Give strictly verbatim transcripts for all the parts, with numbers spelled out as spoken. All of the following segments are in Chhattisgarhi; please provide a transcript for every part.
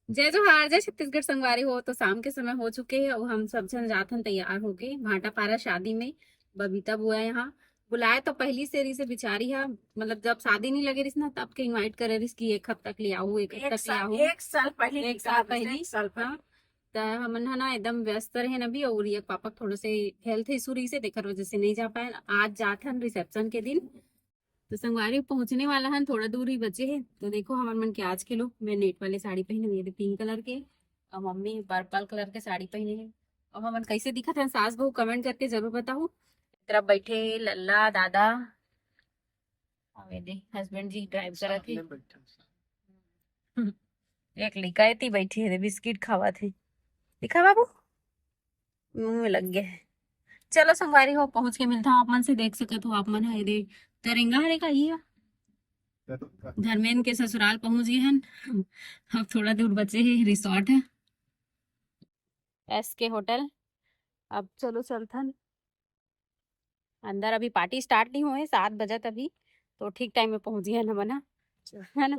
जय जोहार, जय छत्तीसगढ़ संगवारी हो। तो शाम के समय हो चुके हे अउ हम सब झन जाथन तैयार होके भाटापारा शादी में। बबीता बुआ यहाँ बुलाए तो पहिली से रहिसे बिचारी हा, मतलब जब शादी नहीं लगे रहिस ना तब के invite करे रहिस कि एक हफ्ता के लिए आहू, एक हफ्ता के लिए आहू। एक साल पहले एक साल पहले। हाँ, त हमन ह ना एकदम व्यस्त रहेन अभी, अउ रिया के पापा थोड़ा से health issue रहिसे, तेकर वजह से नहीं जा पाए। आज जाथन reception के दिन। तो संगवारी पहुंचने वाला हन, थोड़ा दूर ही बचे हे। तो देखो हमर मन के आज के look, मैं net वाले साड़ी पहने हुए थे pink colour के, अउ मम्मी purple colour के साड़ी पहने हे। अब हमन कैसे दिखत हन सास बहू, comment करके जरूर बताहू। तरफ बैठे हे लल्ला दादा, अउ ये दे husband जी drive करत हे। एक लइका एती बैठी हे, बिस्किट खावत हे, दिखा बाबू, मुंह में लग गया है। चलो संगवारी हो, पहुंच के मिलता हूँ आप मन से। देख सकत हो आप मन ह, ये दे तरेंगा हरे का, ये धर्मेंद्र के ससुराल पहुंच गए हन। अब थोड़ा दूर बचे हे, resort है एस के होटल। अब चलो चलथन अंदर, अभी party start नहीं हुए, सात बजत अभी, तो ठीक time में पहुंच गए हन हमन ह, है ना।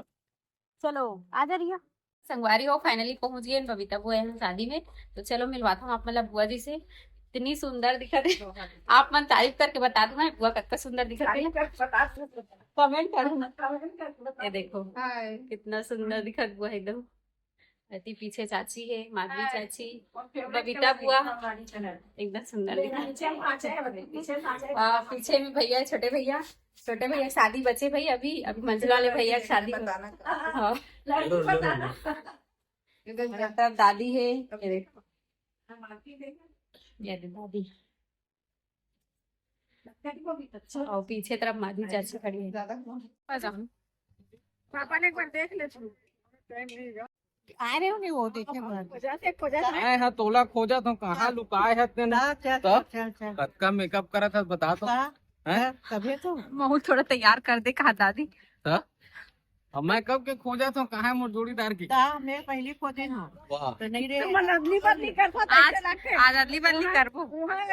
चलो आ जा रिया। संगवारी हो, finally पहुंच गए बबीता बुआ यहाँ शादी में। तो चलो मिलवाता हूँ आप मन ला बुआ जी से। इतनी सुंदर दिखत हे, आप मन तारीफ करके बता दो ना बुआ कतका सुंदर दिखत हे। Comment करो ना। ये देखो कितना सुंदर दिखत बुआ एकदम। अति पीछे चाची हे, माधवी चाची, बबीता बुआ, एकदम सुंदर दिखत हे। पीछे में भैया, छोटे भैया, छोटे भैया शादी बचे भाई, अभी अभी मंझला वाले भैया के शादी। हाँ। तब दादी हे, ये देखो, ये दे दादी। अउ पीछे तरफ माधवी चाची खड़ी हे। पापा ने एक बार देख ले। आए रहे होंगे वो देखे बर। खोजा से, खोजा से। आए हा तोला खोजत हूँ, कहाँ लुकाए हा तेन? कतका makeup करत हस बता तो। हैं? तभी तो। महू थोड़ा तैयार कर दे कहा दादी। त? अब मैं कब के खोजत हूँ, कहाँ हे मोर जोड़ीदार की? ता, मैं पहली खोजे हूँ। वाह। तो नहीं रे। तुमन अदली बदली करबो, आज, आज अदली बदली करबो। वहाँ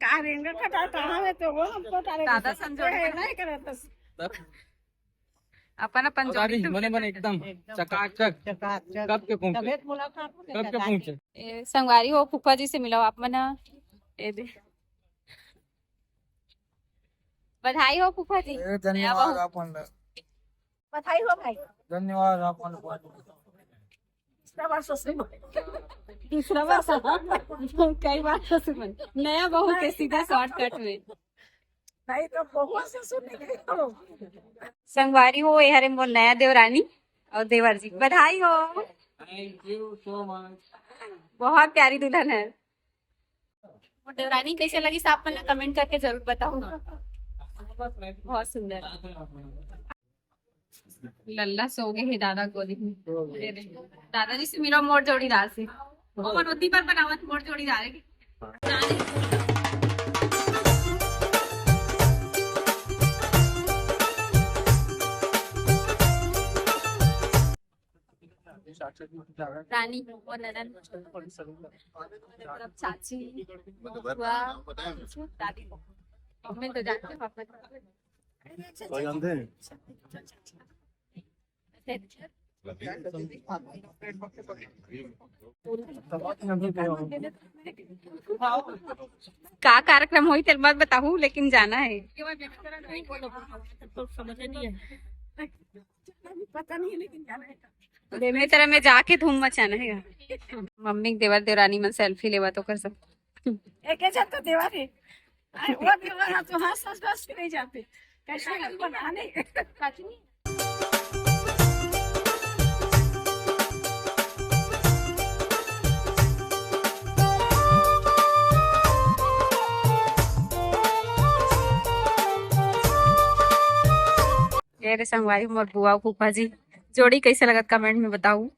का रेंगा कटा, कहाँ में तो वो हमको तारे दादा संजोड़ी नहीं करत। अपन अपन जोड़ी मने मने एकदम चकाचक। चकाचक। कब के पहुंचे? तबीयत मुलाकात हो गई। कब के पहुंचे? ए, संगवारी हो, फूफा जी से मिलाओ आप मन। ए दे। बधाई हो फूफा जी। ए, धन्यवाद आप मन ला। बधाई हो भाई। धन्यवाद आप मन ला। तीसरा बार ससुर में। तीसरा बार ससुर में। कई बार ससुर में। नया बहू के सीधा shortcut में। नहीं तो बहुत से सुन के तो। संगवारी हो, ये हरे मोर नया देवरानी और देवर जी, बधाई हो। Thank you so much। बहुत प्यारी दुल्हन है। और देवरानी कैसे लगी, आप मन comment करके जरूर बताओ। बहुत सुंदर। लल्ला सो गए हे दादा गोदी में। दादाजी से मिलो मोर जोड़ीदार से। वो मनोती पर बनावत मोर जोड़ीदार है। रानी, वो ननद, चाची, बुआ, दादी, मैं तो जानती हूँ आप। का कार्यक्रम होई तेल मत बताहू, लेकिन जाना है। पता नहीं, लेकिन जाना है। ले, मैं तेरा में जाके धूम मचाना है। मम्मी के देवर देवरानी मन selfie लेवा तो कर सब। एक जन तो देवर है। अरे, वो देवर है तो हंस हंस हंस के नहीं जाते। कैसे हम बनाने? ये रे संगवारी, मोर बुआ फूफा जी जोड़ी कैसे लगत, comment में बताऊ।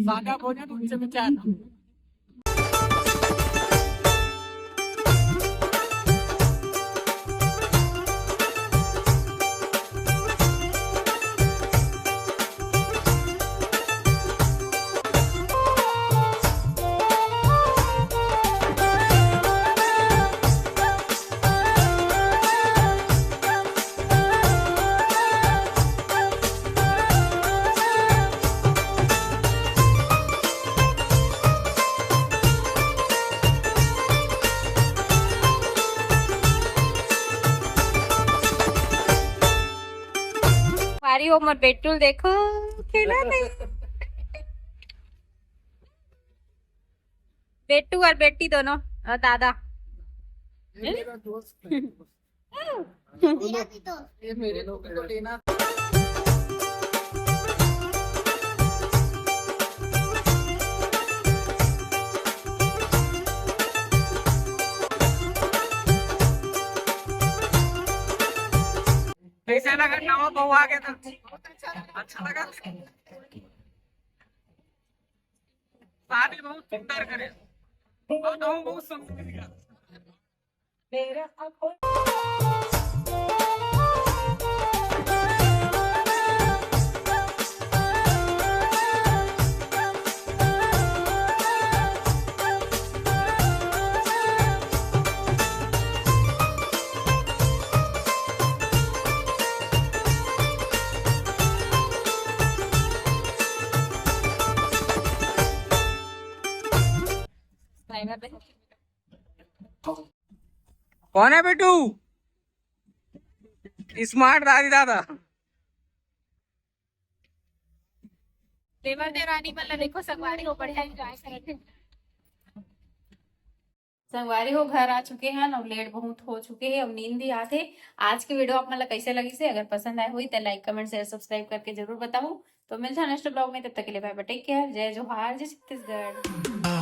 सादा भोजन उनसे विचार। मारी हो मोर बेटू ल देखो, खेला नहीं। बेटू और बेटी दोनों और दादा। ये मेरा दोस्त है। ये मेरे लोग को लेना। कैसे लगा नवा बहू आ गया था? अच्छा लगा। शादी बहुत सुंदर करे। बहुत, बहुत सुंदर दिखा। कौन है बेटू? स्मार्ट दादी दादा। देवर देवरानी मन ला देखो, संगवारी हो बढ़िया एंजॉय करत हे। संगवारी हो घर आ चुके हैं और लेट बहुत हो चुके हैं, अब नींद भी आत हे। आज की वीडियो आप मन ला कैसे लगिस हे? अगर पसंद आए होही तो लाइक, कमेंट, शेयर, सब्सक्राइब करके जरूर बताओ। तो मिलता है नेक्स्ट ब्लॉग में, तब तक के लिए बाय बाय, टेक केयर, जय जोहार, जय छत्तीसगढ़।